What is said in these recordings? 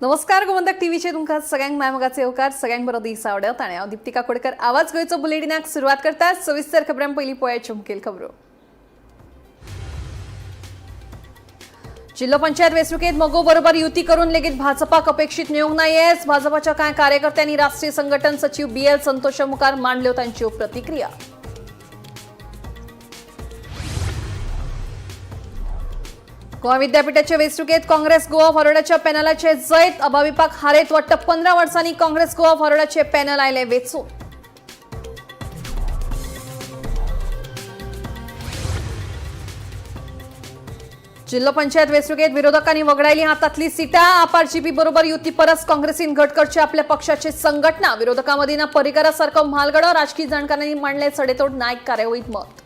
नमस्कार, गोमंतक टीव्हीचे तुमकां सगळ्यांक मायमोगाचे येवकार. सगळ्यांक बरो दीस आवडत आणि हांव दीप्ती काकोडकर आवाज गोंयचो बुलेटिनाक सुरवात करता. सविस्तर खबरां. पयलीं पळयात मुखेल खबरो. जिल्हो पंचायत वेंचणुकेत मगो बरोबर युती करून लेगीत भाजपाक अपेक्षीत मेळूंक ना येस. भाजपाच्या कांय कार्यकर्त्यांनी राष्ट्रीय संघटन सचिव बी एल संतोषा मुखार मांडल्यो तांच्यो प्रतिक्रिया. गोवा विद्यापीठाच्या वेंचणुकेत काँग्रेस गोवा फॉरवर्डाच्या पॅनलाचे जैत. अभाविपाक हारेत वट्ट 15 वर्सांनी काँग्रेस गोवा फॉरवर्डाचे पॅनल आयले वेंचून. जिल्हो पंचायत वेंचणुकेत विरोधकांनी वगडायली हातातली सिटा. आपारजीपी बरोबर युती परस काँग्रेसीन घट करचे आपल्या पक्षाची संघटना. विरोधकांमध्ये ना पर्रीकरासारखं म्हालगडं. राजकीय जाणकारांनी मांडले सडेतोड नायक कार्यावळीत मत.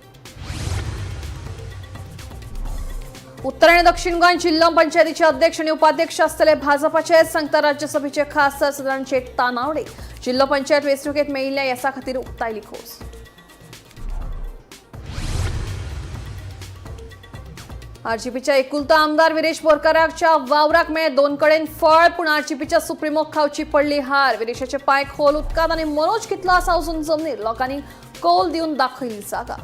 उत्तर आणि दक्षिण गोंय जिल्हो पंचायतीचे अध्यक्ष आणि उपाध्यक्ष असलेले भाजपाचे, सांगता राज्यसभेचे खासदार सदानंद शेट तानावडे. जिल्हो पंचायत वेंचणुकेत मेळिल्ल्या येसा खातीर उक्तायली खोस. आरजीपीच्या एकुलता आमदार विरेश बोरकाराच्या वावराक मेळ्ळे दोन कडेन फळ, पूण आरजीपीच्या सुप्रिमोक खावची पडली हार. विरेशाचे पांय खोल उदकांत आनी मनोज कितलो आसा अजून जमनीर. लोकांनी कौल दिवन दाखयली जागा.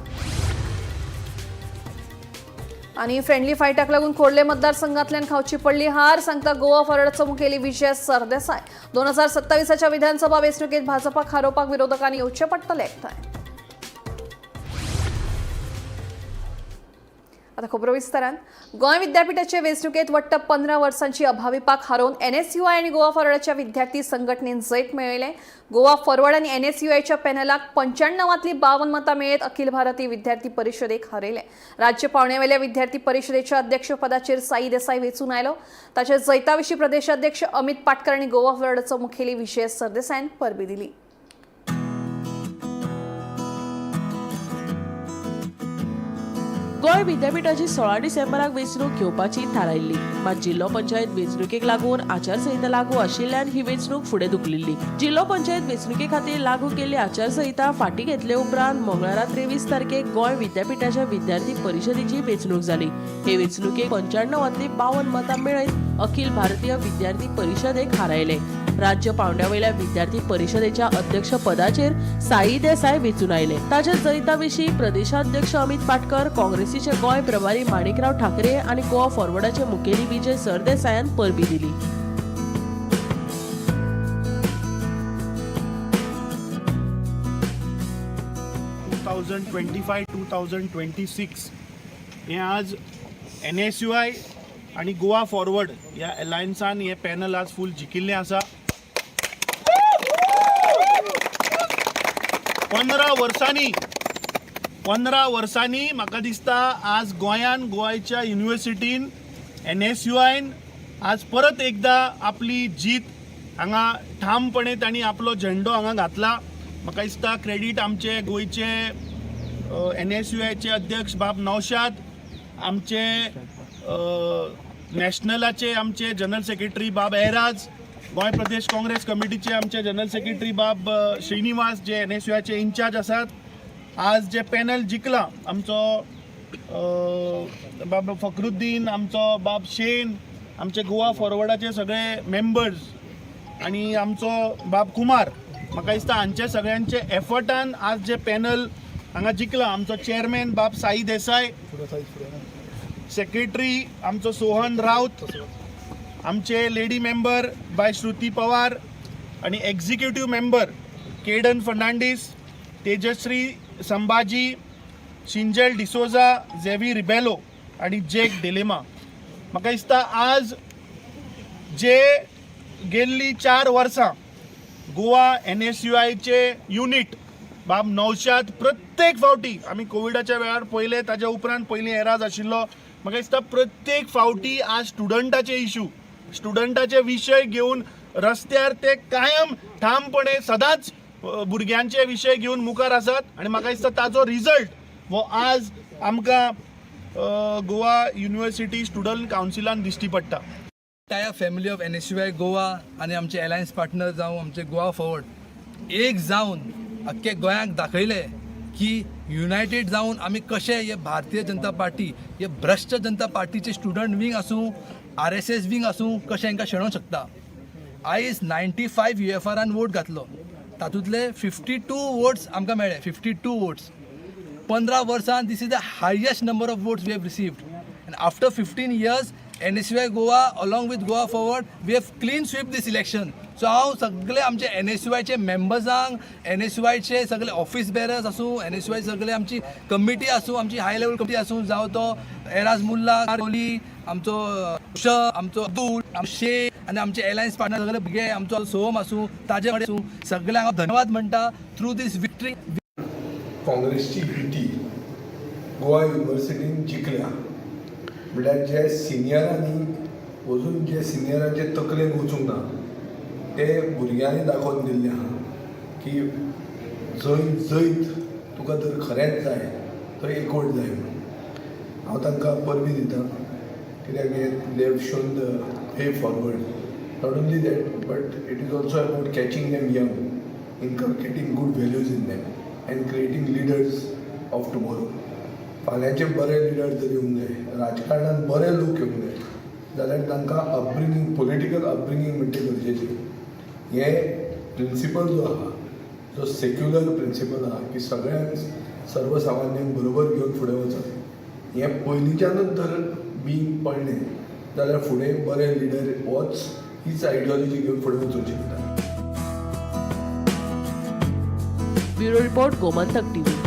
आणि फ्रेंडली फायटाक लागून खोर्ले मतदारसंघातल्यान खावची पडली हार, सांगता गोवा फॉरवर्डचो मुखेली विजय सरदेसाय. 2027च्या विधानसभा वेंचणुकेत भाजपाक हारोवपाक विरोधकांनी येवचें पडटलें एकठांय. आता खबरो विस्तारान. गोंय विद्यापीठाचे वेंचणुकेत वट्ट 15 वर्सांची अभाविपाक हारोवन एनएसयूआय आनी गोवा फॉरवर्डाच्या विद्यार्थी संघटनेन जैत मेळयलें. गोवा फॉरवर्ड आनी एनएसयूआयच्या पॅनलाक 95तली 52 मतां मेळयत अखिल भारतीय विद्यार्थी परिशदेक हरयलें. राज्य पावंड्यावेल्या विद्यार्थी परिशदेच्या अध्यक्षपदाचेर साई देसाई वेंचून आयलो. ताच्या जैताविशीं प्रदेशाध्यक्ष अमित पाटकर आनी गोवा फॉरवर्डाचो मुखेली विजय सरदेसायान परबी दिली. गोंय विद्यापीठाची 16 डिसेंबराक वेंचणूक घेवपाची थारायल्ली. मात जिल्हो पंचायत वेंचणुकेक लागून आचारसंहिता लागू आशिल्ल्यान ही वेंचणूक फुडें धुकलिल्ली. जिल्हो पंचायत वेंचणुके खातीर लागू केल्ली आचारसंहिता फाटीं घेतले उपरांत मंगळारा 23 तारखेक गोंय विद्यापीठाच्या विद्यार्थी परिशदेची वेंचणूक जाली. हे वेंचणुकेक 95तली 52 मतां मेळयत अखिल भारतीय विद्यार्थी परिशदेक हारायले. राज्य पावंड्यावयल्या विद्यार्थी परिशदेच्या अध्यक्षपदाचेर साई देसाय वेंचून आयले. ताच्या जैता विशीं प्रदेशाध्यक्ष अमित पाटकर, काँग्रेसीचे गोंय प्रभारी माणिकराव ठाकरे आनी गोवा फॉरवर्डाचे मुखेली विजय सरदेसायान परबी दिली. 2025 2026 हें आज एनएसयूआय आनी गोवा फॉरवर्ड ह्या एलायन्सान हें पॅनल आज फूल जिखिल्लें आसा. 15 वर्सांनी, 15 वर्सांनी म्हाका दिसता आज गोंयान, गोंयच्या युनिवर्सिटीन एनएसयूआयन आज परत एकदां आपली जीत हांगा ठामपणे तांणी आपलो झेंडो हांगा घातला. म्हाका दिसता क्रेडीट आमचे गोंयचे एनएसयूआयचे अध्यक्ष बाब नौशाद, आमचे नॅशनलाचे आमचे जनरल सेक्रेटरी बाब एराज, गोंय प्रदेश काँग्रेस कमिटीचे आमचे जनरल सेक्रेटरी बाब श्रीनिवास जे एनएसयूआयचे इन्चार्ज आसात. आज जे पॅनल जिखला, आमचो बाब फकरुद्दीन, आमचो बाब शेन, आमचे गोवा फॉरवर्डाचे सगळे मेंबर्स आनी आमचो बाब कुमार, म्हाका दिसता हांचे सगळ्यांचे एफर्टान आज जे पॅनल हांगा जिखला. आमचो चेअरमॅन बाब साई देसाय, सेक्रेटरी आमचो सोहन राऊत, आमचे लेडी मेंबर बाय श्रुती पवार आणि एक्झिक्युटिव्ह मेंबर केडन फर्नांडीस, तेजश्री संभाजी, शिंजल डिसोजा, झेवी रिबेलो आणि जेक डिलेमा. म्हाका दिसता आज जे गेल्ली 4 वर्सां गोवा एनएसयूआयचे युनिट बाब नौशाद प्रत्येक फावटी, आमी कोविडाच्या वेळार पयले, ताच्या उपरांत पयलीं एराज आशिल्लो, म्हाका दिसता प्रत्येक फावटी आज स्टुडंटाचे इशू, स्टुडंटाचे विशय घेवन रस्त्यार ते कायम ठामपणे सदांच भुरग्यांचे विशय घेवन मुखार आसात. आनी म्हाका दिसता ताचो रिजल्ट हो आज आमकां गोवा युनिवर्सिटी स्टुडंट कावन्सिलान दिश्टी पडटा. Entire family of NSUI Goa आनी आमचे एलायन्स पार्टनर जावं आमचे गोवा फॉरवर्ड एक जावन अख्खे गोंयाक दाखयले की युनायटेड जावन आमी कशे हे भारतीय जनता पार्टी, हे भ्रश्ट जनता पार्टीचे स्टुडंट विंग आसूं, आरएसएस विंग आसूं, कशें हांकां शेणोवंक शकता. आयज 95 युएफआरान वोट घातलो, तातूंतले 52 वोट्स आमकां मेळ्ळे. 52 वोट्स 15 वर्सां, this is the highest number of votes we have received. And after 15 years NSUI Goa along with Goa Forward, we have clean sweep this election. So हांव सगळे आमचे एनएसयूआयचे मेंबर्सांक, एनएसयूआयचे सगळे ऑफिस बेरर्स आसूं, एनएसयूआय सगळे आमची कमिटी आसूं, आमची हाय लेवल कमिटी आसूं, जावं तो एराज मुल्ला कोली, आमचो श आमचो अब्दुल, आमचो शेख आनी आमचे एलायन्स पार्टनर सगळे भुरगे, आमचो सोम आसूं, ताजे कडेन आसूं, सगळ्यांक हांव धन्यवाद म्हणटा थ्रू दीस विक्ट्री. काँग्रेसची युती गोवा युनिवर्सिटीन जिखल्या म्हणल्यार जे सिनियरांनी अजून जे सिनियरांचे तकलेन वचूंक ना ते भुरग्यांनी दाखोवन दिल्लें आहा की जंय जैत तुका जर खरेंच जाय थंय एकवट जाय म्हणून. हांव तांकां परबीं दिता कित्याक हे they have shown the way forward. Not only that, but it is also about catching them young, inculcating good values in them and creating leaders of tomorrow. फाल्यांचे बरे लिडर जर येवंक जाय, राजकारणांत बरे लोक येवंक जाय जाल्यार तांकां अपब्रिंगींग, पॉलिटिकल अपब्रिंगींग म्हणटा गरजेचें. हें प्रिंसिपल जो आहा, जो सेक्युलर प्रिंसिपल आहा की सगळ्यांक सर्वसामान्यांक बरोबर घेवन फुडें वचप, हें पयलींच्यानूच जर बी पडलें जाल्यार फुडें बरे लिडर होच हीच आयडियोलॉजी घेवन फुडें वचूंक शकता. Bureau report, Gomantak TV.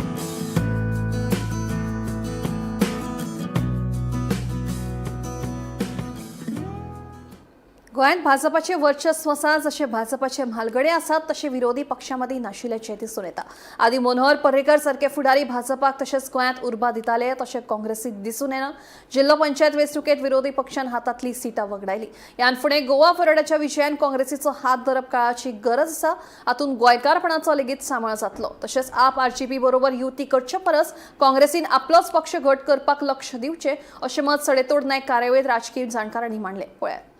गोंयांत भाजपाचे वर्चस्व आसा. जशे भाजपाचे म्हालगडे आसात तशे विरोधी पक्षामदीं नाशिल्ल्याचें दिसून येता. आदी मनोहर पर्रीकर सारके फुडारी भाजपाक तशेंच गोंयांत उर्बा दिताले, तशें काँग्रेसीक दिसून येना. जिल्लो पंचायत वेंचणुकेंत विरोधी पक्षान हातांतली सिटां वगडायली. ह्यान फुडें गोवा फॉरवर्डाच्या विजयान काँग्रेसीचो हात धरप काळाची गरज आसा. हातूंत गोंयकारपणाचो लेगीत सांबाळ जातलो. तशेंच आप आरजीपी बरोबर युती करचे परस काँग्रेसीन आपलोच पक्ष घट करपाक लक्ष दिवचें अशें मत सडेतोड नायक कार्यावळीत राजकीय जाणकारांनी मांडलें. पळयात.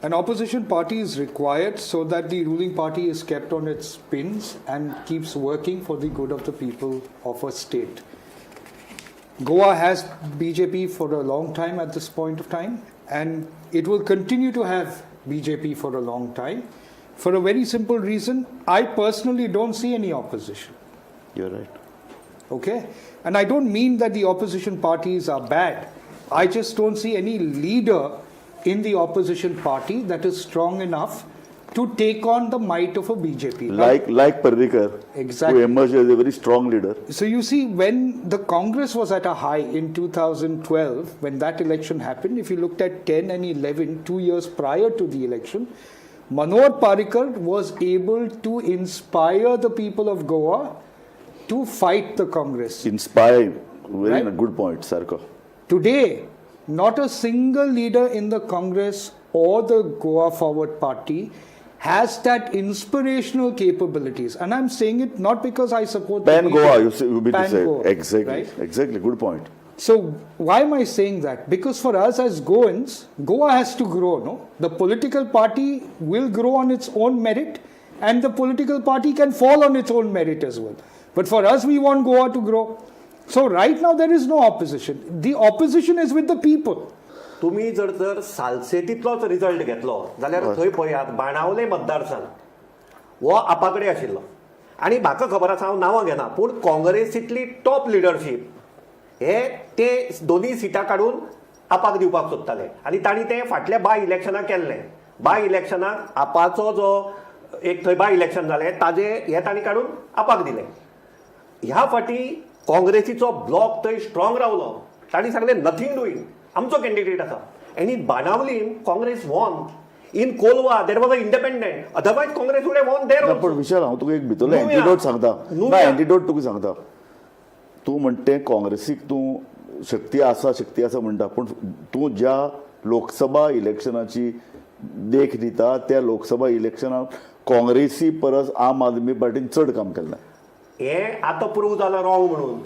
An opposition party is required so that the ruling party is kept on its pins and keeps working for the good of the people of a state. Goa has BJP for a long time at this point of time, and it will continue to have BJP for a long time for a very simple reason. I personally don't see any opposition. You're right. Okay? And I don't mean that the opposition parties are bad. I just don't see any leader in the opposition party that is strong enough to take on the might of a BJP. Like Parrikar, Exactly. who emerged as a very strong leader. So you see, when the Congress was at a high in 2012, when that election happened, if you looked at 10 and 11, 2 years prior to the election, Manohar Parrikar was able to inspire the people of Goa to fight the Congress. Inspire, very Right. good point, Sarko. Today, not a single leader in the Congress or the Goa Forward Party has that inspirational capabilities. And I'm saying it not because I support the Pan BJP. Goa, you, say, you mean to Pan say. Goa, Exactly, right? exactly, good point. So why am I saying that? Because for us as Goans, Goa has to grow, no? The political party will grow on its own merit and the political party can fall on its own merit as well. But for us, we want Goa to grow. So right now there is no opposition. The opposition is with the people. तुमी जर तर सालसेतींतलोच result घेतलो जाल्यार थंय पळयात, बाणावले मतदारसंघ हो आपा कडेन आशिल्लो आनी म्हाका खबर आसा, हांव नांवां घेना, पूण काँग्रेसींतली टॉप लिडरशीप हे ते दोनूय सिटां काडून आपाक दिवपाक सोदताले आनी तांणी तें फाटल्या बाय इलेक्शनाक केल्लें. बाय इलेक्शनाक आपाचो जो एक थंय बाय इलेक्शन जालें ताजे हे तांणी काडून आपाक दिलें. ह्या फाटी काँग्रेसीचो ब्लॉक थंय स्ट्रॉंग रावलो. तांणी सांगलें नथींग डुईंग, आमचो कॅन्डिडेट आसा. आनी Benaulim Congress won. In Colva there was a independent, otherwise Congress would won there. ना, पण विशाल, हांव तुका एक भितरलो नुव्या. एंटिडोट सांगता. ना, नुव्या. एंटिडोट तुका सांगता. तूं म्हणटे काँग्रेसीक तूं शक्ती आसा, शक्ती आसा म्हणटा, पूण तूं ज्या लोकसभा इलेक्शनाची देख दिता त्या लोकसभा इलेक्शनाक काँग्रेसी परस आम आदमी पार्टीन चड काम केल्लें. हें आतां प्रूव जालां रॉंग म्हणून.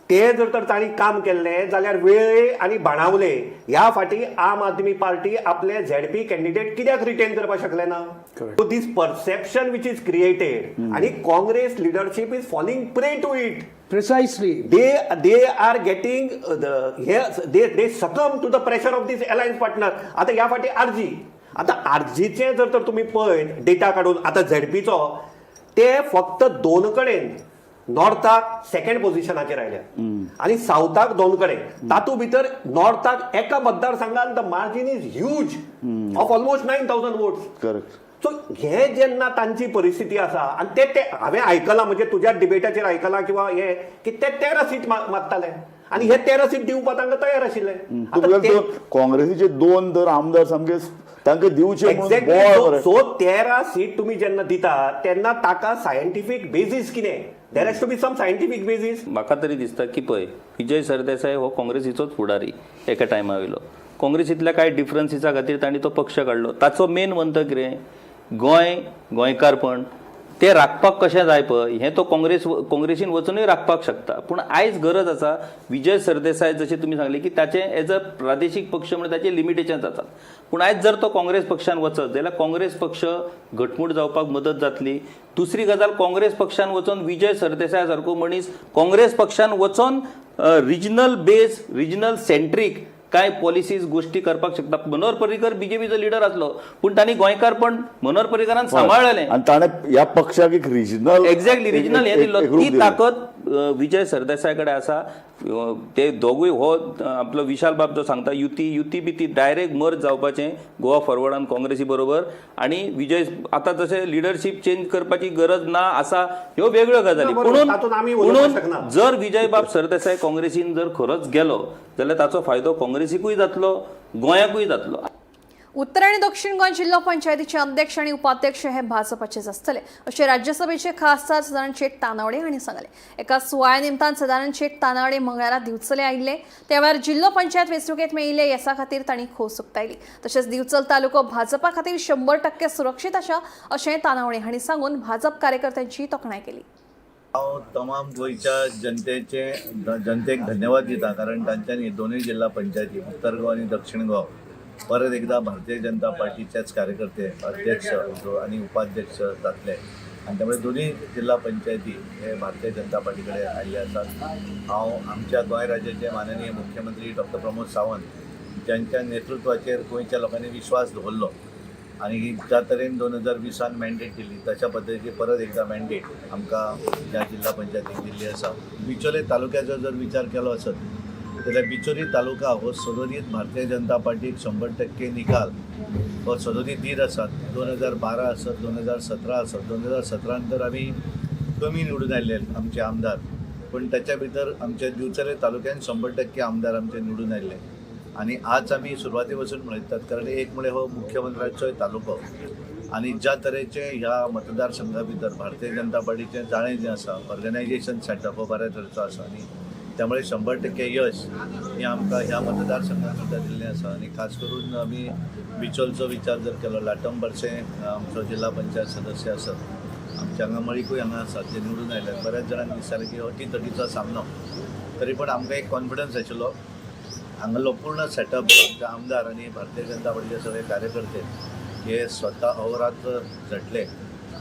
ते जर तर तांणी काम केल्लें जाल्यार वेळे आनी बाणावले ह्या फाटी आम आदमी पार्टी आपले झेडपी कॅन्डिडेट कित्याक रिटेन करपाक शकले ना? Correct. So this perception which is created आनी Congress leadership is falling prey to it. Precisely. They are getting the हे they succumb to the pressure of this alliance partner. आता ह्या फाटी RG आतां आरजीचें जर तर तुमी पळयत डेटा काडून आतां झेडपीचो ते फक्त दोन कडेन नॉर्थाक सेकंड पोझिशनाचेर आयल्या आनी सावथाक दोन कडेन, तातूंत भितर नॉर्थाक एका मतदारसंघान the margin is huge of almost 9,000 votes. Correct. So हे जेन्ना तांची परिस्थिती आसा आनी ते ते हांवें आयकलां, म्हणजे तुज्या डिबेटाचेर आयकलां किंवा हे की ते 13 सीट मागताले आनी हे 13 सीट दिवपाक तांकां तयार आशिल्ले. तूं काँग्रेसीचे 2 तर आमदार सामके तांकां दिवचे म्हणून बोवाळ एक्झॅक्टली. मरे. सो 13 सीट तुमी जेन्ना दिता तेन्ना ताका सायंटिफीक बेजीस कितें, there has to be some scientific basis. म्हाका तरी दिसता की पळय विजय सरदेसाय हो काँग्रेसीचोच फुडारी एका टायमा वयलो, काँग्रेसींतल्या कांय डिफरन्सीसा खातीर तांणी तो पक्ष काडलो. ताचो मेन मंत्र कितें, गोंय गोंयकारपण ते राखपाक कशें जाय पळय हें तो काँग्रेसीन वचुनूय राखपाक शकता. पूण आयज गरज आसा विजय सरदेसाय जशें तुमी सांगलें की ताचें एज अ प्रादेशीक पक्ष म्हणून ताचे लिमिटेशन्स आसात, पूण आयज जर तो काँग्रेस पक्षान वचत जाल्यार काँग्रेस पक्ष घटमूट जावपाक मदत जातली. दुसरी गजाल, काँग्रेस पक्षान वचून विजय सरदेसाय सारको मनीस काँग्रेस पक्षान वचून रिजनल बेज, रिजनल सेंट्रीक कांय पॉलिसीज गोश्टी करपाक शकता. मनोहर पर्रीकर बीजेपीचो लिडर आसलो पूण तांणी गोंयकारपण मनोहर पर्रीकरान सांबाळलें आनी ताणें ह्या पक्षाक एक रिजनल, एक्झॅक्टली रिजनल हें दिल्लो. ती ताकद विजय सरदेसाय कडेन आसा. ते दोगूय हो आपलो विशाल बाब जो सांगता युती युती बी ती डायरेक्ट मर्ज जावपाचें गोवा फॉरवर्डान काँग्रेसी बरोबर. आनी विजय आतां जशें लिडरशीप चेंज करपाची गरज ना आसा ह्यो वेगळ्यो गजाली, बरोबर, तातूंत आमी उलोवपाक पुणून शकना. जर विजय बाब सरदेसाय काँग्रेसीन जर खरोच गेलो जाल्यार ताचो फायदो काँग्रेसीकूय जातलो, गोंयाकूय जातलो. उत्तर आणि दक्षिण गोंय जिल्हो पंचायतीचे अध्यक्ष आणि उपाध्यक्ष हे भाजपाचेच आसतले अशें राज्यसभेचे खासदार सदानंद शेट तानावडे हांणी सांगलें. एका सुवाळ्या निमतान सदानंद शेट तानावडे मंगळारा दिवचले आयिल्ले. त्या वेळार जिल्हो पंचायत वेंचणुकेंत मेळिल्ले येसा खातीर तांणी खोस उक्तायली. तशेंच दिवचल तालुको भाजपा खातीर 100% सुरक्षीत आसा अशें तानावडे हांणी सांगून भाजप कार्यकर्त्यांची तोखणाय केली. हांव तमाम गोंयच्या जनतेचे जनतेक धन्यवाद दिता, कारण तांच्यांनी दोनूय जिल्हा पंचायती उत्तर गोवा आनी दक्षिण गोवा परत एकदा भारतीय जनता पार्टीचेच कार्यकर्ते अध्यक्ष आनी उपाध्यक्ष जातले आनी त्यामुळे दोनूय जिल्हा पंचायती हे भारतीय जनता पार्टी कडेन आयिल्ले आसात. हांव आमच्या गोंय राज्याचे माननीय मुख्यमंत्री डॉक्टर प्रमोद सावंत ज्यांच्या नेतृत्वाचेर गोंयच्या लोकांनी विश्वास दवरलो आनी ज्या तरेन 2020 मॅन्डेट दिली तशा पद्दतीची परत एकदा मॅन्डेट आमकां ह्या जिल्हा पंचायतीक दिल्ली आसा. बिचोले तालुक्याचो जर विचार केलो आसत जाल्यार बिचोली तालुका हो सदोदीत भारतीय जनता पार्टीक 100% निकाल हो सदोदीत दीत आसात. 2012 आसत, 2017 आसत, 2017 तर आमी कमी निवडून आयिल्ले आमचे आमदार, पूण ताच्या भितर आमच्या दिवचले तालुक्यान 100% आमदार आमचे निवडून आयिल्ले. आनी आज आमी सुरवाते पासून म्हणटात, कारण एक म्हळ्यार हो मुख्यमंत्र्याचोय तालुको आनी ज्या तरेचे ह्या मतदारसंघा भितर भारतीय जनता पार्टीचें जाळें जें आसा, ऑर्गनायजेशन सेटअप हो बऱ्या तरेचो आसा आनी त्यामुळे 100% यश हें आमकां ह्या मतदारसंघान सुद्दां दिल्लें आसा. आनी खास करून आमी बिचोलचो विचार जर केलो, लाटंबरचे आमचो जिल्हा पंचायत सदस्य आसत, आमच्या हांगा मळीकूय हांगा आसात जे निवडून आयल्यात. बऱ्याच जाणांक दिसतालें की अटी तटीचो सामनो, तरी पण आमकां एक कॉन्फिडन्स आशिल्लो हांगालो पूर्ण सेटअप आमचे आमदार आनी भारतीय जनता पार्टीचे सगळे कार्यकर्ते हे स्वता अहोरात्र झटले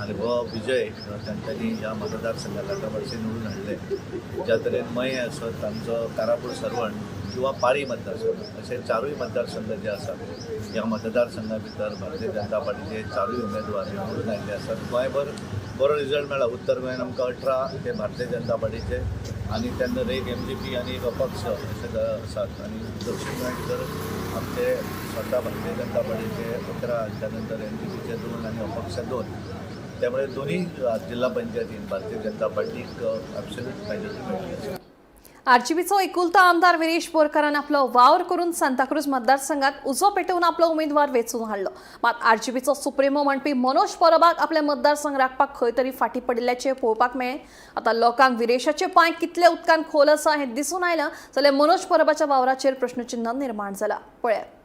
आनी हो विजय तांच्यांनी ह्या मतदारसंघात लाटाबर्से निवडून हाडले. ज्या तरेन मयें आसत, आमचो कारापूर सर्वण किंवा पाळी मतदारसंघ असे चारूय मतदारसंघ जे आसात ह्या मतदारसंघा भितर भारतीय जनता पार्टीचे चारूय उमेदवार हे निवडून आयिल्ले आसात. गोंयभर बरो रिजल्ट मेळ्ळा. उत्तर गोंयान आमकां 18 ते भारतीय जनता पार्टीचे आनी त्यानंतर एक MGP आनी एक अपक्ष अशे आसात आनी दक्षिण गोंया भितर आमचे स्वता भारतीय जनता पार्टीचे 11, त्यानंतर MGPचे 2 आनी अपक्ष 2, त्यामुळे दोन्ही जिल्हा पंचायतीन भारतीय जनता पार्टीक ॲब्सोल्यूट मेजॉरिटी मेळ्ळी आसा. आरजीपीचो एकुलता आमदार विरेश बोरकारान आपलो वावर करून सांताक्रूज मतदारसंघात उजो पेटोवन आपलो उमेदवार वेंचून हाडलो. मात आरजीपीचो सुप्रिमो म्हणपी मनोज परबाक आपले मतदारसंघ राखपाक खंय तरी फाटीं पडिल्ल्याचें पळोवपाक मेळ्ळें. आतां लोकांक विरेशाचे पांय कितले उदकान खोल आसा हें दिसून आयलां जाल्यार मनोज परबाच्या वावराचेर प्रश्नचिन्ह निर्माण जाला. पळयात.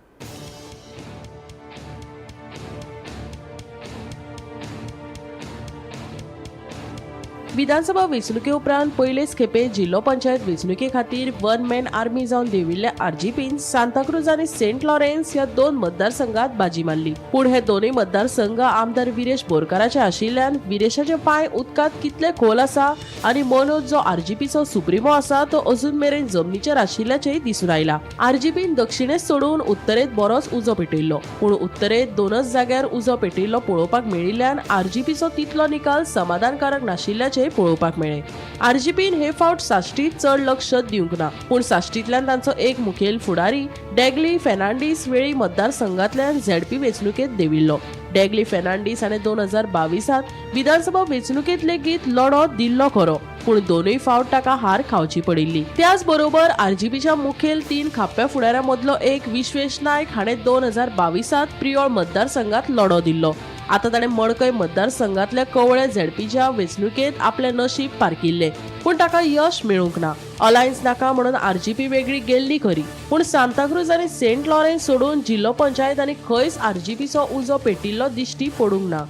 विधानसभा वेंचणुके उपरांत पयलेच खेपे जिल्लो पंचायत वेंचणुके खातीर वन मॅन आर्मी जावन देंविल्ल्या आरजीपीन सांताक्रूज आनी सेंट लॉरेन्स ह्या 2 मतदारसंघात बाजी मारली. पूण हे दोनूय मतदारसंघ आमदार विरेश बोरकाराचे आशिल्ल्यान विरेशाचे पांय उदकांत कितले खोल आसा आनी मनोज जो आरजीपीचो सुप्रिमो आसा तो अजून मेरेन जमनीचेर आशिल्ल्याचेंय दिसून आयला. आरजीपीन दक्षिणेत सोडून उत्तरेत बरोच उजो पेटयल्लो, पूण उत्तरेत 2च जाग्यार उजो पेटयल्लो पळोवपाक मेळिल्ल्यान आरजीपीचो तितलो निकाल समाधानकारक नाशिल्ल्याचें पळोवपाक मेळ्ळें. आरजीपीन हे फावट साश्टीत चड लक्ष दिवंक ना, पूण साश्टींतल्यान तांचो एक मुखेल फुडारी डॅगली फेर्नांडीस वेळी मतदारसंघांतल्यान झेडपी वेंचणुकेंत देंविल्लो. डॅगली फेर्नांडीस हाणें 2022 विधानसभा वेंचणुकेंत लेगीत लढो दिल्लो खरो, पूण दोनूय फावट ताका हार खावची पडिल्ली. त्याच बरोबर आरजीपीच्या मुखेल 3 खाप्या फुडाऱ्यां मदलो एक विश्वेश नायक हाणें 2022 प्रियोळ मतदारसंघात लढो दिल्लो. आतां ताणें मडकय मतदारसंघांतल्या कवळे झेडपीच्या वेंचणुकेंत आपलें नशीब पारखिल्लें, पूण ताका यश मेळूंक ना. अलायन्स नाका म्हणून आरजीपी वेगळी गेल्ली खरी, पूण सांताक्रूज आनी सेंट लॉरेन्स सोडून जिल्लो पंचायत आनी खंयच आरजीपीचो उजो पेटिल्लो दिश्टी पडूंक ना.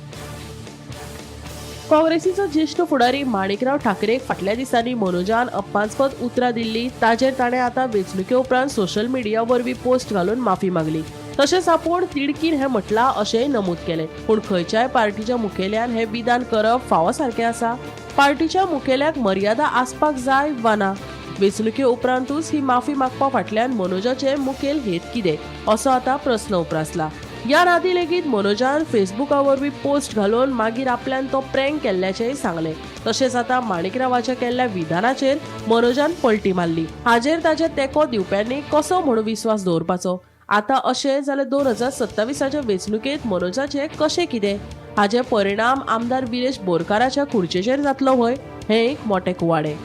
काँग्रेसीचो ज्येश्ठ फुडारी माणिकराव ठाकरेक फाटल्या दिसांनी मनोजान अपमानस्पद उतरां दिल्ली, ताचेर ताणें आतां वेंचणुके उपरांत सोशल मिडिया वरवीं पोस्ट घालून माफी मागली. तशेंच आपूण तिडकीन हें म्हटलां अशेंय नमूद केलें. पूण खंयच्याय पार्टीच्या मुखेल्यान हें विधान करप फावो सारकें आसा? पार्टीच्या मुखेल्याक मर्यादा आसपाक जाय वा ना? वेंचणुके उपरांतूच ही माफी मागपा फाटल्यान मनोजाचें मुखेल हेत कितें असो आतां प्रस्न उप्रासला. ह्या आदीं लेगीत मनोजान फेसबुका वरवीं पोस्ट घालून मागीर आपल्यान तो प्रँक केल्ल्याचेंय सांगलें. तशेंच आतां माणिकरावाच्या केल्ल्या विधानाचेर मनोजान पलटी मारली. हाजेर ताचे तेंको दिवप्यांनी कसो म्हूण विस्वास दवरपाचो? आतां अशें जाल्यार 2027 वेंचणुकेंत मनोजाचें कशें कितें? हाजे परिणाम आमदार विरेश बोरकाराच्या खुर्चेचेर जातलो व्हय, हें एक मोटें कुवाडें.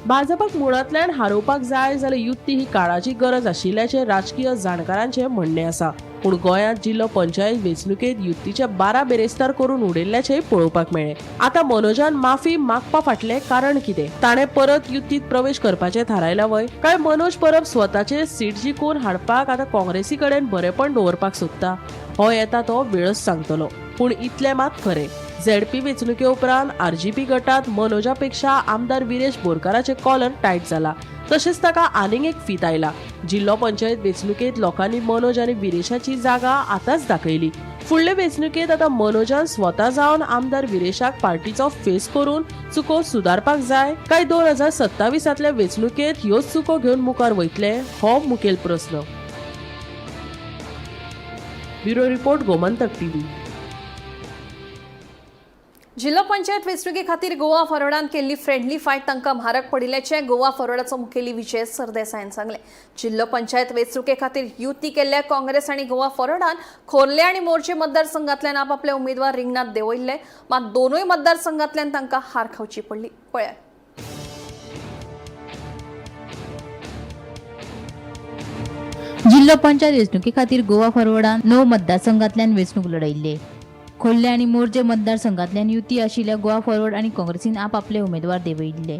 भाजपाक मुळांतल्यान हारोवपाक जाय जाल्यार युती ही काळाची गरज आशिल्ल्याचें राजकीय जाणकारांचें म्हणणें आसा. पूण गोंयांत जिल्लो पंचायत वेंचणुकेंत युतीचे 12 बेरेस्तार करून उडयल्ल्याचेंय पळोवपाक मेळ्ळें. आतां मनोजान माफी मागपा फाटलें कारण कितें? ताणें परत युतींत प्रवेश करपाचें थारायलां व्हय? काय मनोज परब स्वताचेर सीट जिखून हाडपाक आतां काँग्रेसी कडेन बरेपण दवरपाक सोदता? हो येता तो वेळच सांगतलो. पूण इतलें मात खरें, झेडपी वेंचणुके उपरांत आरजीपी गटात मनोजा पेक्षा आमदार विरेश बोरकाराचे कॉलर टायट जाला. तशेंच ताका आनीक एक फीत आयला. जिल्लो पंचायत वेंचणुकेंत लोकांनी मनोज आनी विरेशाची जागा आतांच दाखयली. फुडले वेंचणुकेंत आतां मनोजान स्वता जावन आमदार विरेशाक पार्टीचो फेस करून चुको सुदारपाक जाय काय 2027 वेंचणुकेंत ह्योच चुको घेवन मुखार वयतले, हो मुखेल प्रस्न. Bureau report, Gomantak TV. जिल्लो पंचायत वेंचणुके खातीर गोवा फॉरवर्डान केल्ली फ्रेंडली फायट तांकां म्हारग पडिल्ल्याचें गोवा फॉरवर्डाचो मुखेली विजय सरदेसायान सांगलें. जिल्लो पंचायत वेंचणुके खातीर युती केल्ल्या काँग्रेस आनी गोवा फॉरवर्डान खोर्ले आनी मोरजे मतदारसंघांतल्यान आपापले उमेदवार रिंगणांत देंवयल्ले, मात दोनूय मतदारसंघांतल्यान तांकां हार खावची पडली. पळयात. जिल्लो पंचायत वेंचणुके खातीर गोवा फॉरवर्डान 9 मतदारसंघांतल्यान वेंचणूक लढयल्ली. खोर्ले आनी मोरजे मतदारसंघांतल्यान युती आशिल्ल्या गोवा फॉरवर्ड आनी काँग्रेसीन आपापले उमेदवार देंवयिल्ले.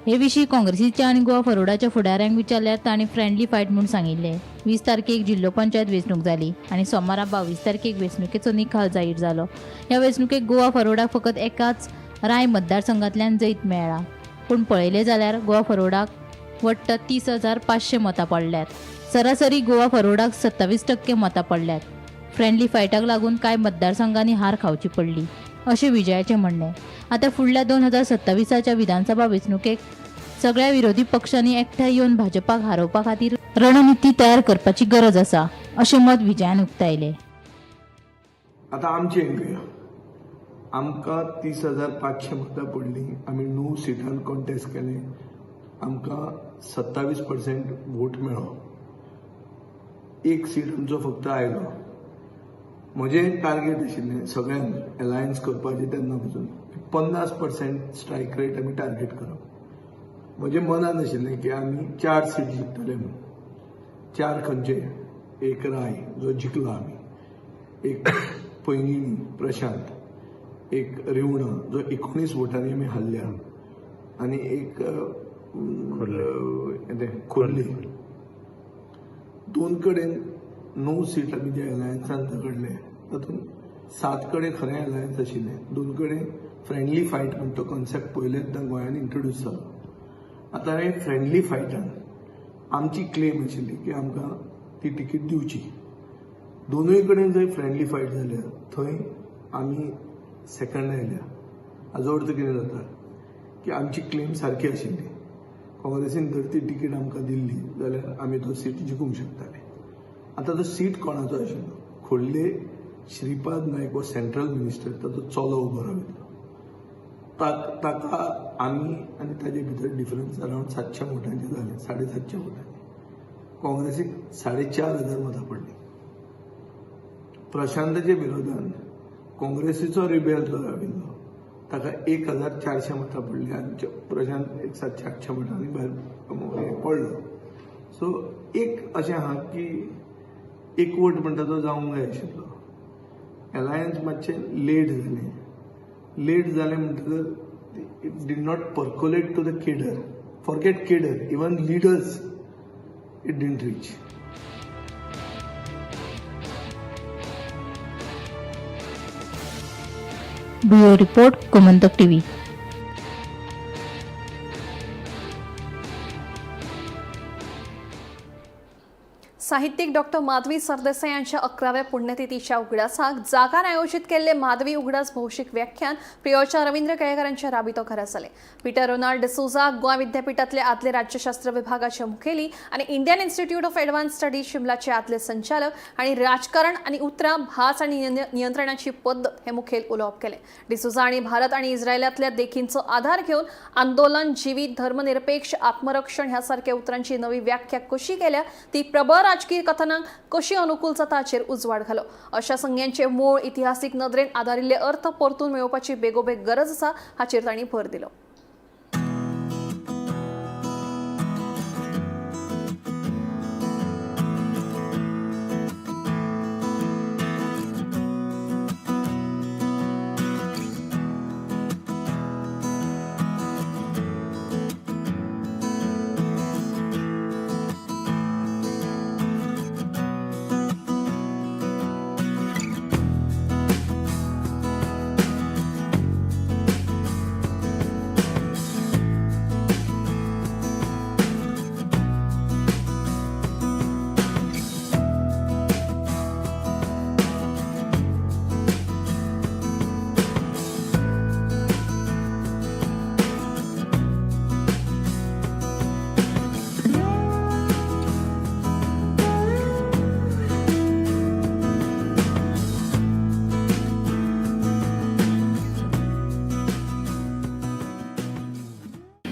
हे विशीं काँग्रेसीच्या आनी गोवा फॉरवर्डाच्या फुडाऱ्यांक विचारल्यार तांणी फ्रेंडली फायट म्हूण सांगिल्लें. 20 तारखेक जिल्लो पंचायत वेंचणूक जाली आनी सोमारा 22 तारखेक वेंचणुकेचो निकाल जाहीर जालो. ह्या वेंचणुकेक गोवा फॉरवर्डाक फकत एकाच राय मतदारसंघांतल्यान जैत मेळ्ळां, पूण पळयलें जाल्यार गोवा फॉरवर्डाक वट्ट 30,500 मतां पडल्यात. सरासरी गोवा फॉरवर्डाक 27% मतां पडल्यात. फ्रेंडली फायटाक लागून कांय मतदारसंघांनी हार खावची पडली अशें विजयाचें म्हणणें. आतां फुडल्या 2027 विधानसभा वेंचणुकेक सगळ्या विरोधी पक्षांनी एकठांय येवन भाजपाक हारोवपा खातीर रणनिती तयार करपाची गरज आसा अशें मत विजयान उक्तायलें. आतां आमचें घेवया, आमकां 30,500 मतां पडलीं, आमी 9 सिटान कॉन्टेस्ट केलें, आमकां 27% वोट मेळ्ळो. एक सीट आमचो फक्त आयलो. म्हजें टार्गेट आशिल्लें सगळ्यांक एलायन्स करपाचें तेन्ना पसून 50% स्ट्रायक रेट आमी टार्गेट करप. म्हजें मनान आशिल्लें की आमी 4 सीट जिखतले म्हणून. 4 खंयचे? एक राय जो जिखला आमी, एक पैंगिणी प्रशांत, एक रिवणा जो 19 वोटांनी आमी हारल्या, आनी एक खोर्ले. 2 कडेन 9 सीट आमी जे एलायन्सान झगडले तातूंत 7 कडेन खरें एलायन्स आशिल्लें, 2 कडेन फ्रेंडली फायट म्हण तो कॉन्सेप्ट पयलेंच गोंयांत इंट्रोड्यूस जालो. आतां हे फ्रेंडली फायटान आमची क्लेम आशिल्ली की आमकां ती तिकीट दिवची. दोनूय कडेन जंय फ्रेंडली फायट जाल्या थंय आमी सेकंड आयल्या. हाजो अर्थ कितें जाता की आमची क्लेम सारकी आशिल्ली. काँग्रेसीन जर ती तिकीट आमकां दिल्ली जाल्यार आमी तो सीट जिखूंक शकताले. आतां तो सीट कोणाचो आशिल्लो? खोर्ले श्रीपाद नायक हो सेंट्रल मिनिस्टर, ताचो चलो उबो राविल्लो. ताका आमी आनी ताजे भितर डिफरन्स अरावंड 700 वोटांचे जाले, 750 वोटांचे. काँग्रेसीक 4500 मतां पडलीं. प्रशांताच्या विरोधान काँग्रेसीचो रिबेल जो राविल्लो ताका 1400 मतां पडलीं आनी प्रशांत एक 700-800 मतांनी भायर पडलो. सो एक अशें आहा की एकवट म्हणटा तो जावंक जाय आशिल्लो. एलायन्स मातशें लेट जालें. लेट जालें म्हणटकच it did not percolate to the cadre. Forget cadre, even leaders it didn't reach. Bureau report, Gomantak TV. साहित्यिक डॉक्टर माधवी सरदेसाय यांच्या 11व्या पुण्यतिथीच्या उगडासाक जागान आयोजित केल्ले माधवी उगडास भौशीक व्याख्यान प्रियोळच्या रवींद्र केळेकारांच्या राबितो घरा जाले. पीटर रोनाल्ड डिसोजा गोंय विद्यापीठातले आदले राज्यशास्त्र विभागाचे मुखेली आनी Indian Institute of Advance Studies शिमलाचे आदले संचालक आनी राजकारण आनी उतरां भास आनी नियंत्रणाची पद्दत हे मुखेल उलोवप केले. डिसोजा आनी भारत आनी इस्रायलांतल्या देखींचो आधार घेवन आंदोलन, जिवीत, धर्मनिरपेक्ष, आत्मरक्षण ह्या सारक्या उतरांची नवी व्याख्या कशी केल्या ती प्रबळ राजकीय कथनांक कशी अनुकूल जाता हाचेर उजवाड घालो. अशा संज्ञांचे मूळ इतिहासीक नदरेन आदारिल्ले अर्थ परतून मेळोवपाची बेगोबेग गरज आसा हाचेर तांणी भर दिलो.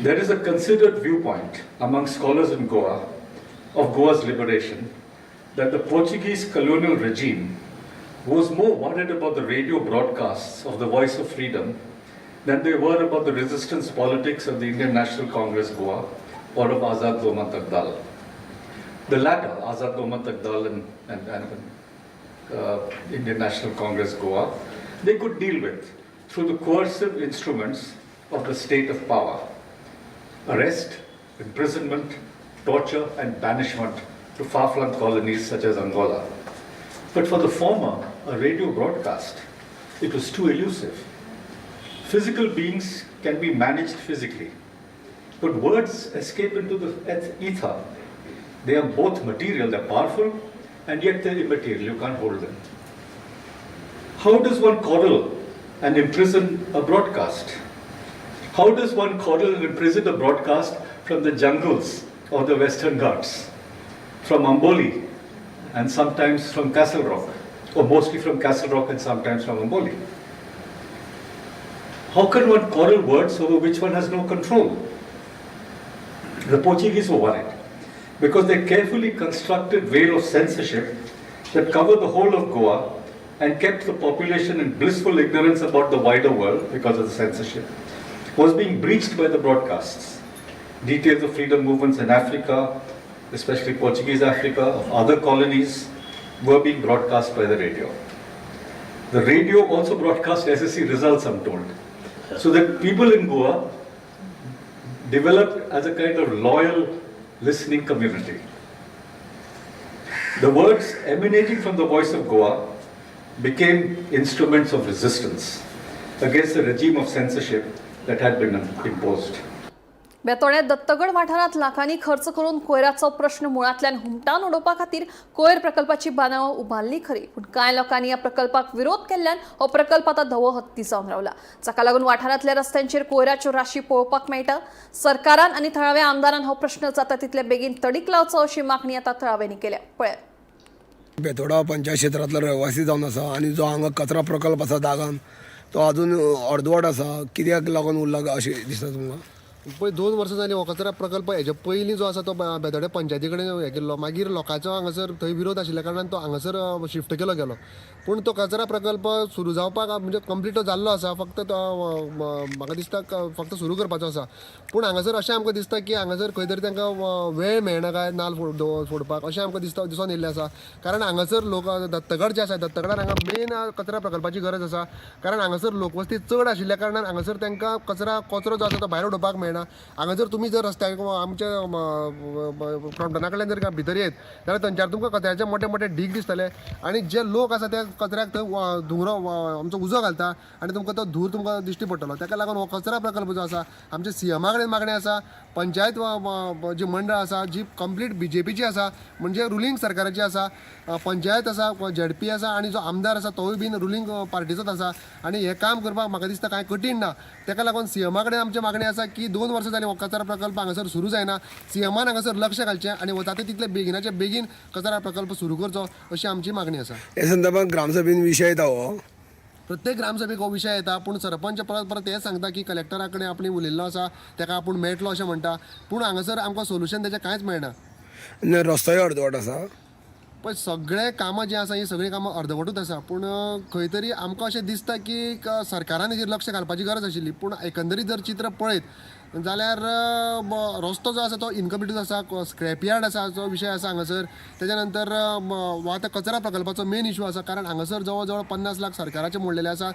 There is a considered viewpoint among scholars in Goa of Goa's liberation that the Portuguese colonial regime was more worried about the radio broadcasts of the Voice of Freedom than they were about the resistance politics of the Indian National Congress Goa or of Azad Gomantak Dal. The latter, Azad Gomantak Dal and Indian National Congress Goa, they could deal with through the coercive instruments of the state of power. Arrest, imprisonment, torture and banishment to far-flung colonies such as Angola. But for the former, a radio broadcast, it was too elusive. Physical beings can be managed physically, but words escape into the ether. They are both material, they're powerful, and yet they're immaterial, you can't hold them. How does one coddle and imprison a broadcast? How does one coddle and imprison a broadcast from the jungles of the Western Ghats, from Amboli, and sometimes from Castle Rock, or mostly from Castle Rock and sometimes from Amboli? How can one coddle words over which one has no control? The Portuguese were worried because their carefully constructed veil of censorship that covered the whole of Goa and kept the population in blissful ignorance about the wider world because of the censorship was being breached by the broadcasts. Details of freedom movements in Africa, especially Portuguese Africa, of other colonies, were being broadcast by the radio. The radio also broadcast SSC results, I'm told. So that people in Goa developed as a kind of loyal listening community. The words emanating from the voice of Goa became instruments of resistance. against the regime of censorship that had been imposed. बेतोड्या Dattagad वाठारांत लाखांनी खर्च करून कोयराचो प्रश्न मुळांतल्यान हुमटावन उडोवपा खातीर कोयर प्रकल्पाची बांदावळ उबारली खरी, पूण कांय लोकांनी ह्या प्रकल्पाक विरोध केल्ल्यान हो प्रकल्प आतां धवो हत्ती जावन रावला, जाका लागून वाठारांतल्या रस्त्यांचेर कोयराच्यो राशी पळोवपाक मेळटा. सरकारान आनी थळाव्या आमदारान हो प्रश्न जाता तितले बेगीन तडीक लावचो अशी मागणी आतां थळाव्यांनी केल्या. पळयात. बेतोडा पंचायत क्षेत्रांतलो रहिवासी जावन आसा आनी जो हांगा कचरा प्रकल्प आसा दागान तो अजून अर्दवट आसा, कित्याक लागून उरला अशें दिसता तुमकां? पळय 2 वर्सां जालीं हो कचरा प्रकल्प हेजे पयलीं जो आसा तो बेतोड्या पंचायती कडेन हें केल्लो, मागीर लोकांचो हांगासर थंय विरोध आशिल्ल्या कारणान तो हांगासर शिफ्ट केलो गेलो. पूण तो कचरा प्रकल्प सुरू जावपाक म्हणजे कंप्लीट जाल्लो आसा, फक्त तो म्हाका दिसता फक्त सुरू करपाचो आसा. पूण हांगासर अशें आमकां दिसता की हांगासर खंय तरी तांकां वेळ मेळना काय नाल फोडपाक अशें आमकां दिसता, दिसून येयल्लें आसा. कारण हांगासर लोक दत्तगड जे आसा, दत्तगडार हांगा मेन कचरा प्रकल्पाची गरज आसा, कारण हांगासर लोकवस्ती चड आशिल्ल्या कारणान हांगासर तांकां कचरो जो आसा तो भायर उडोवपाक मेळना. हांगा जर तुमी जर रस्त्यार आमच्या क्रॉम्पटना कडल्यान जर भितर येत जाल्यार थंयच्यार तुमकां कचऱ्याचे मोठे मोठे ढीग दिसतले आनी जे लोक आसा त्या कचऱ्याक थंय धुंवरो आमचो उजो घालता आनी तुमकां तो धूर तुमकां दिश्टी पडटलो. ताका लागून हो कचरा प्रकल्प जो आसा आमच्या सीएमा कडेन मागणें आसा, पंचायत जी मंडळ आसा जी कंप्लीट बीजेपीची आसा, म्हणजे रुलींग सरकाराची आसा, पंचायत आसा, झेडपी आसा आनी जो आमदार आसा तोवूय बीन रुलींग पार्टीचोच आसा आनी हें काम करपाक म्हाका दिसता कांय कठीण ना. ताका लागून सीएमा कडेन आमचें मागणें आसा की 2 वर्सां जालीं हो कचरा प्रकल्प हांगासर सुरू जायना, सीएमान हांगासर लक्ष घालचें आनी जाता तितले बेगिनाचे बेगीन कचरा प्रकल्प सुरू करचो अशी आमची मागणी आसा. हे संदर्भात ग्रामसभेन विशय येता हो? प्रत्येक ग्रामसभेक हो विशय येता, पूण सरपंच परत परत हें सांगता की कलेक्टरा कडेन आपणे उलयल्लो आसा, ताका आपूण मेळटलो अशें म्हणटा, पूण हांगासर आमकां सोल्युशन तेजें कांयच मेळना. रस्तोय अर्दवट आसा. पळय सगळे कामां जीं आसा हीं सगळीं कामां अर्दवटूच आसा, पूण खंय तरी आमकां अशें दिसता की सरकारान हेजेर लक्ष घालपाची गरज आशिल्ली. पूण एकंदरीत जर चित्र पळयत जाल्यार रस्तो जो आसा तो इनकम्प्लीटूच आसा, स्क्रॅप यार्ड आसा जो विशय आसा हांगासर, तेच्या नंतर हो आतां कचरा प्रकल्पाचो मेन इशू आसा, कारण हांगासर जवळ जवळ 50 लाख सरकाराचे मोडलेले आसा,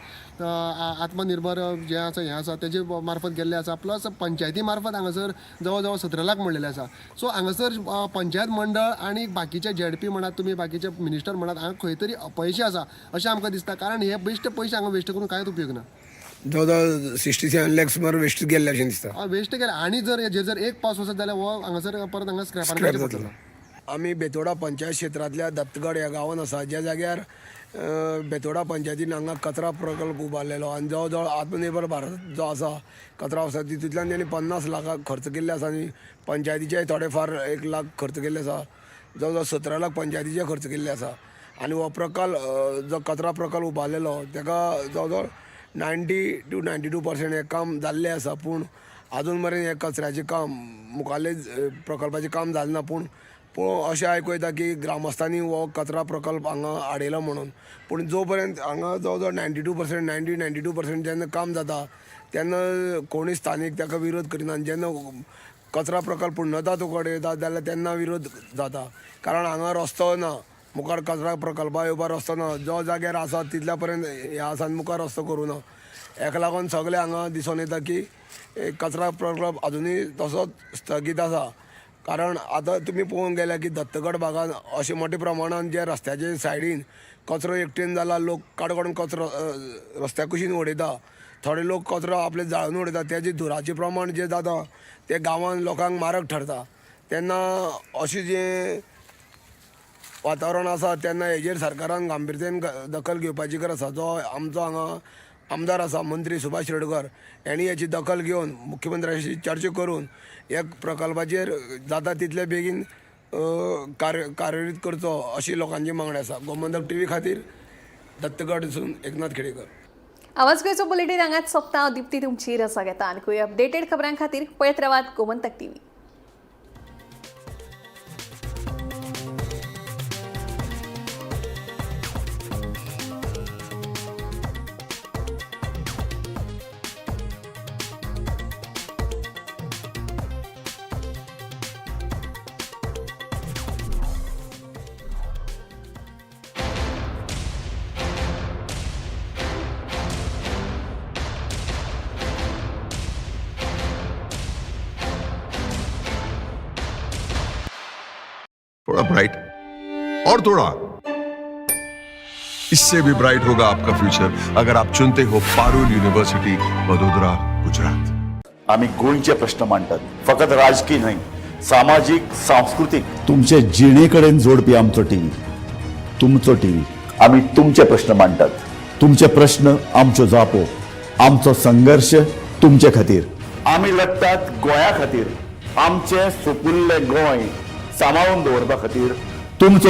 आत्मनिर्भर जें आसा हें आसा तेजे मार्फत गेल्ले आसा, प्लस पंचायती मार्फत हांगासर जवळ जवळ 17 लाख मोडलेले आसा. सो हांगासर पंचायत मंडळ आनी बाकीचे झेडपी म्हणात तुमी, बाकीचे मिनिस्टर म्हणात, हांगा खंय तरी अपयशी आसा अशें आमकां दिसता, कारण हे बेश्टे पयशे हांगा वेस्ट करून कांयच उपयोग ना. जवळ जवळ 67 लाख सुमार वेस्ट गेल्ले अशें दिसता. वेस्ट केले आनी जर हेजेर जर एक पावस वचत जाल्यार हो हांगासर परत हांगा स्क्रॅपान जातलो. आमी बेतोडा पंचायत क्षेत्रांतल्या दत्तगड ह्या गांवांत आसा, ज्या जाग्यार बेतोडा पंचायतीन हांगा कचरा प्रकल्प उबारलेलो आनी जवळ जवळ आत्मनिर्भर भारत जो आसा कचरा आसा तितूंतल्यान तेणी 50 लाखां खर्च केल्ले आसा आनी पंचायतीचे थोडे फार 1 लाख खर्च केल्ले आसा, जवळ जवळ 17 लाख पंचायतीचे खर्च केल्ले आसा. आनी हो प्रकल्प जो कचरा प्रकल्प उबारलेलो तेका जवळ जवळ 90 to 92% हें काम जाल्लें आसा, पूण आजून मेरेन हें कचऱ्याचें काम मुखाल्ले प्रकल्पाचें काम जालें ना. पूण अशें आयकूं येता की ग्रामस्थांनी हो कचरा प्रकल्प हांगा हाडयलो म्हणून, पूण जो पर्यंत हांगा जवळ जवळ 92% 90-92% जेन्ना काम जाता तेन्ना कोणूय स्थानीक ताका विरोध करिना, आनी जेन्ना कचरा प्रकल्प पूर्णता तो कडेन येता जाल्यार तेन्ना विरोध जाता, कारण हांगा रस्तो ना, मुखार कचरा प्रकल्पा येवपाक रस्तो ना, जो जाग्यार आसा तितल्या पर्यंत हें आसा आनी मुखार रस्तो करूं ना. हेका लागून सगळें हांगा दिसून येता की कचरा प्रकल्प अजुनूय तसोच स्थगीत आसा, कारण आतां तुमी पळोवंक गेल्यार की दत्तगड भागान अशें मोठ्या प्रमाणान जे रस्त्याचे सायडीन कचरो एकटेन जाला, लोक काडून काडून कचरो रस्त्या कुशीन उडयता, थोडे लोक कचरो आपले जाळून उडयता, तेजें धुराचें प्रमाण जें जाता तें गांवान लोकांक मारक ठरता. तेन्ना अशें जें वातावरण आसा तेन्ना हेजेर सरकारान गांभिर्यतेन दखल घेवपाची गरज आसा. जो आमचो हांगा आमदार आसा मंत्री सुभाष शिरोडकर हेणी हेची दखल घेवन मुख्यमंत्र्याशी चर्चा करून ह्या प्रकल्पाचेर जाता तितले बेगीन कार्यरीत करचो अशी लोकांची मागणी आसा. गोमंतक टीव्ही खातीर दत्तगडसून एकनाथ खेडेकर. आवाज गोंयचो बुलेटीन हांगाच सोंपता. हांव दीप्ती तुमची रजा घेता. आनीकूय अपडेटेड खबरां खातीर पळयत रावात गोमंतक टीव्ही. थोड़ा ब्राइट और थोड़ा इससे भी ब्राइट होगा आपका फ्यूचर अगर आप चुनते हो पारुल यूनिवर्सिटी, वडोदरा, गुजरात। आमी गोंयचे प्रश्न मांडटात, फकत राजकीय न्हय, सामाजीक, सांस्कृतीक, तुमचे जिणे कडेन जोडपी आमचो टीव्ही, तुमचो टीव्ही। आमी तुमचे प्रश्न मांडटात, तुमचे प्रश्न आमच्यो जापो, आमचो संघर्श तुमचे खातीर। आमी लडटात गोंया खातीर, आमचें सुपुल्लें गोंय सांबाळून दवरपा खातीर। तुमचो